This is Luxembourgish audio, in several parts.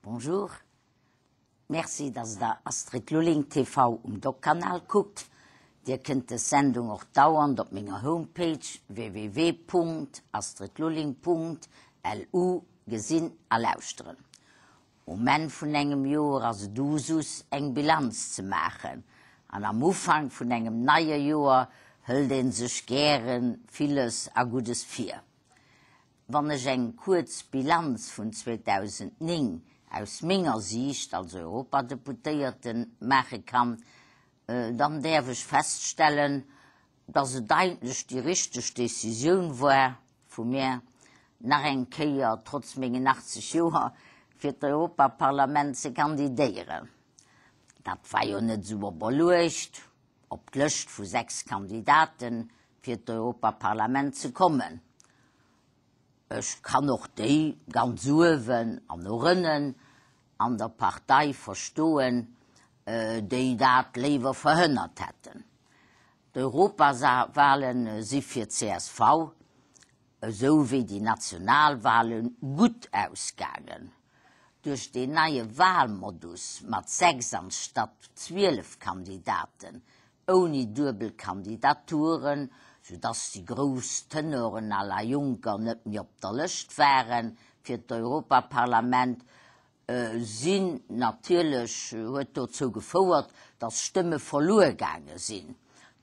Bonjour, Merci dass der Astrid Lulling TV um Doc-Kanal kuckt. Dir kënnt des Sendung och dauernd op menger Homepage www.astridlulling.lu gesinn a lauschteren. Um Enn vun engem Joer ass et Usus eng Bilanz ze maachen an am Ufank vun engem neie Joer hëlt een sech gäre villes a Guddes vir. Wann ech eng kuerz Bilanz vun 2009 aus menger Siicht als Europadeputéierte maache kann, dann däerf ech feststellen, dass et eigentlech déi richteg Décisioun war vu mir, nach eng Kéier, trotz mengen 80 Joer, fir d'Europaparlament ze kandidéieren. Dat war jo net esou oberluecht, op d'Lëscht vu 6 Kandidate fir d'Europaparlament ze kommen. Ech kann och déi ganz uewen an och ënnen an der Partei verstoen, déi dat léiwer verhënnert hätten. D'Europawale si fir csv, esou wéi déi national Wale gutt ausgaangen. Duerch deen neie Walmodus mat 6 anstatt 12 Kandidaten ouni duebel Kandidaturen, sou dass déi grouss Tenoren à la Juncker net méi op der Lëscht ware fir d'Europaparlament, sinn natierlech huet dozou gefouert, dass Stëmme verluer gaange sinn.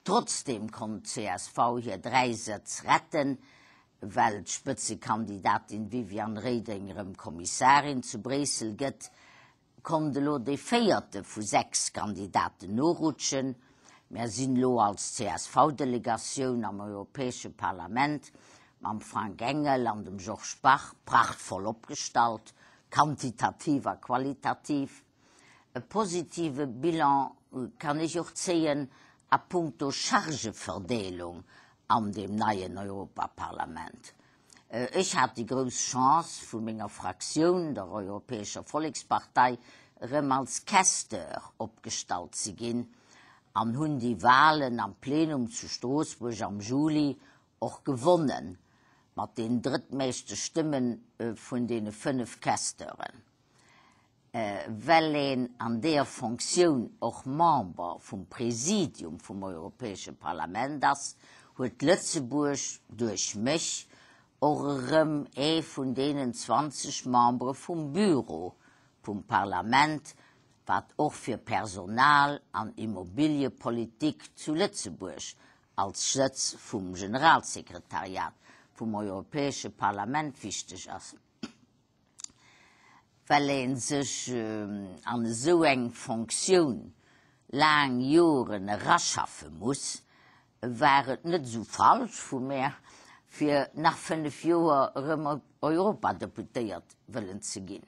Trotzdeem konnt csv hir 3 Sëtz retten, well d'Spëtzekandidatin Viviane Reding erëm Kommissarin zu Bréissel gëtt. Konnt elo dee véierte vu 6 Kandidaten norutschen. Mär sinn elo als CSV-Delegatioun am Europäesche Parlament mam Frank Engel an dem Georges Bach prachtvoll opgestallt, quantitativ a qualitativ. E positive Bilan kann ech och zéien a puncto Chargeverdeelung an deem neien Europaparlament. Ech hat déi grouss Chance, vu menger Fraktioun, der Europäescher Vollekspartei, erëm als Questeur opgestallt ze ginn an hunn déi Wahlen am Plenum zu Stroossbuerg am Juli och gewonnen, mat den drëttmeeschte Stëmme vun deene 5 Questeuren. Well een an deeër Fonctioun och Member vum Präsidium vum Europäesche Parlament ass, huet Lëtzebuerg duerch mech och erëm ee vun deenen 20 Membere vum Büro vum Parlament, wat och fir Personal an Immobiliepolitik zu Lëtzebuerg als Sëtz vum Generalsekretariat vum Europäesche Parlament wichteg ass. Well ee sech an esou eng Fonctioun laang Joren eraschaffe muss, war et net esou falsch vu mär, fir nach 5 Joer erëm Europadeputéiert wëllen ze ginn.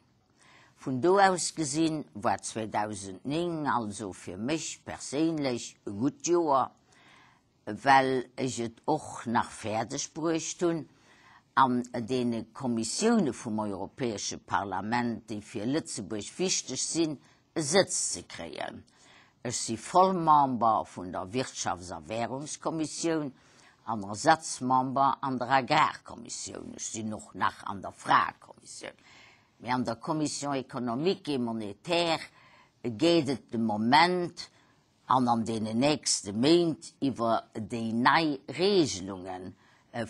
Vun do aus gesinn war 2009 also fir mech perséinlech e gutt Joer. well ech et och nach fäerdeg bruecht hunn, an deene Kommissioune vum Europäesche Parlament, déi fir Lëtzebuerg wichteg sinn, e Sëtz ze kréien. Ech si Vollmember vun der Wirtschafts a Währungskommissioun an Ersatzmember an der Agrarkommissioun. Ech sinn och nach an der Fraekommissioun. Mee an der Commission économique et monétaire geet et de Moment an an deenen nächste Méint iwwer déi nei Regelunge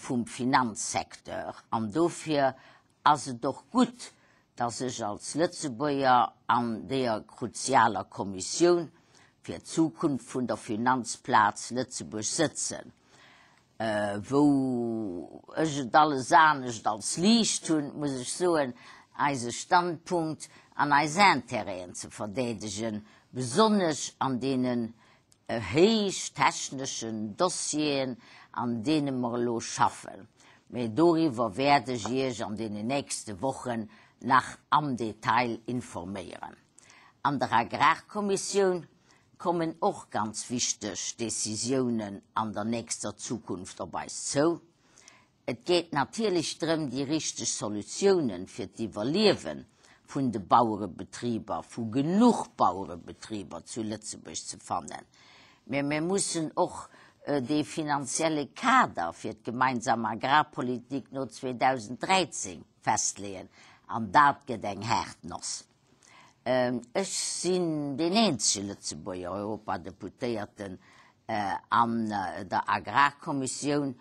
vum Finanzsecteur. An dofir ass et och gutt, dass ech als Lëtzebuerger an deeër kruzialer Kommissioun fir d'Zukunft vun der Finanzplaz Lëtzebuerg sëtzen, wou ech et alles anescht als liicht hunn, muss ech soen, eise Standpunkt an eis Intérêten ze verdeedegen, besonnesch an deenen héich techneschen Dossieren, an deene mer elo schaffen. Mä doriwwer wäert ech Iech an deenen nächste Wochen nach am Detail informéieren. An der Agrarkommissioun kommen och ganz wichteg Décisiounen an der nächster Zukunft op eis zou. Et geet natierlech drëm, déi richteg Solutiounen fir d'Iwwerliewe vun de Bauerebetriber, vu genuch Bauerebetriber zu Lëtzebuerg ze fannen. Mä mir mussen och dee finanzielle Kader fir d'gemeinsam Agrarpolitik no 2013 festleeën, an dat gëtt eng haart Noss. Ech sinn deen eenzege Lëtzebuerger Europadeputéierten an der Agrarkommissioun,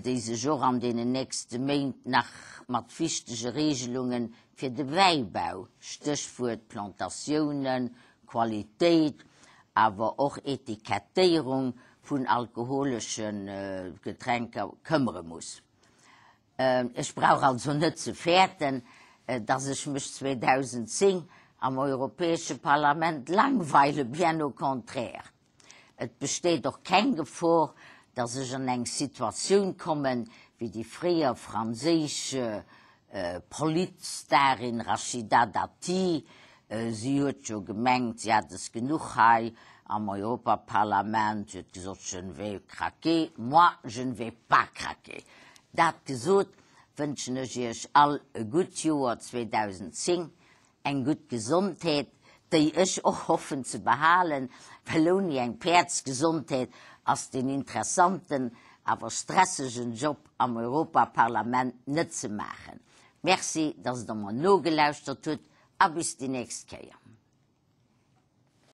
déi sech och an deenen nächste Méint nach mat wichtege Regelunge fir de Wäibau, Stéchwuert Plantatiounen, Qualitéit, awer och Etikettéierung vun alkoholesche Getränker këmmere muss. Ech brauch also net ze fäerten, dass ech mech 2010 am Europäesche Parlament langweile, bien au contraire. Et besteet och keng Gefor, dass ech an eng Situatioun kommen, wéi déi fréier franséisch Politstarin Rachida Dati. Si huet jo gemengt, si hätt es genuch hei am Europaparlament. Si huet gesot, Je ne vais craquer, moi je ne vais pas craquer. Dat gesot, wënschen ech Iech all e gutt Joer 2010, Eng gutt Gesondheet, déi ech och hoffen ze behalen, well ouni eng Päerdsgesondheet ass deen interessanten, awer stressegen Job am Europaparlament net ze maachen. Merci, dass Der mer nogelauschtert hutt a bis déi nächst Kéier.